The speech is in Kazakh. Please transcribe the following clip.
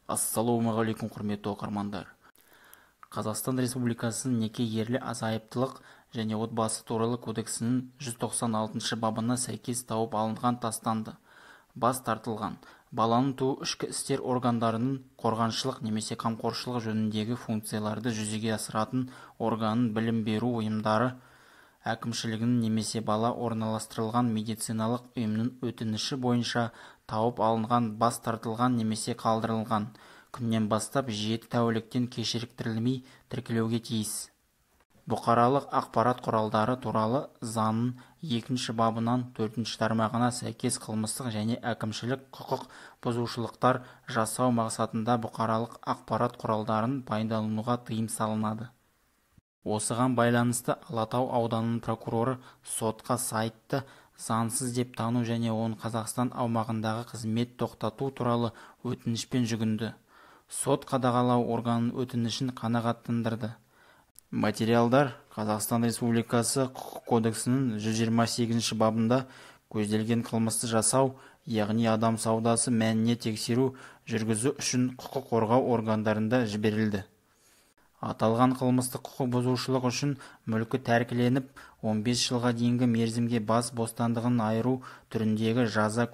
Ассалаумағалейкум, құрметті оқырмандар! Қазақстан Республикасының неке, ерлі-зайыптылық және отбасы туралы кодексінің 196-бабына сәйкес тауып алынған тастанды, бас тартылған, баланы туу ішкі істер органдарының қорғаншылық немесе қамқоршылық жөніндегі функцияларды жүзеге асыратын органының, білім беру ұйымдары әкімшілігінің немесе бала орналастырылған медициналық ұйымның өтініші бойынша тауып алынған, бас тартылған немесе қалдырылған күннен бастап 7 тәуліктен кешіктірілмей тіркелуге тиіс. Бұқаралық ақпарат құралдары туралы заңның екінші бабының төртінші тармағына сәйкес қылмыстық және әкімшілік құқық бұзушылықтар жасау мақсатында бұқаралық ақпарат құралдарын пайдалануға тыйым салынады. Осыған байланысты Алатау ауданының прокуроры сотқа сайтты заңсыз деп тану және оның Қазақстан аумағындағы қызметін тоқтату туралы өтінішпен жүгінді. Сот қадағалау органының өтінішін қанағаттандырды. Материалдар Қазақстан Республикасы Құқық кодексінің 128-бабында көзделген қылмысты жасау, яғни адам саудасы мәніне тексеру жүргізу үшін құқық қорғау органдарына жіберілді. Аталған қылмыстық құқық бұзушылық үшін мүлкі тәркіленіп, 15 жылға дейінгі мерзімге бас бостандығынан айыру түріндегі жаза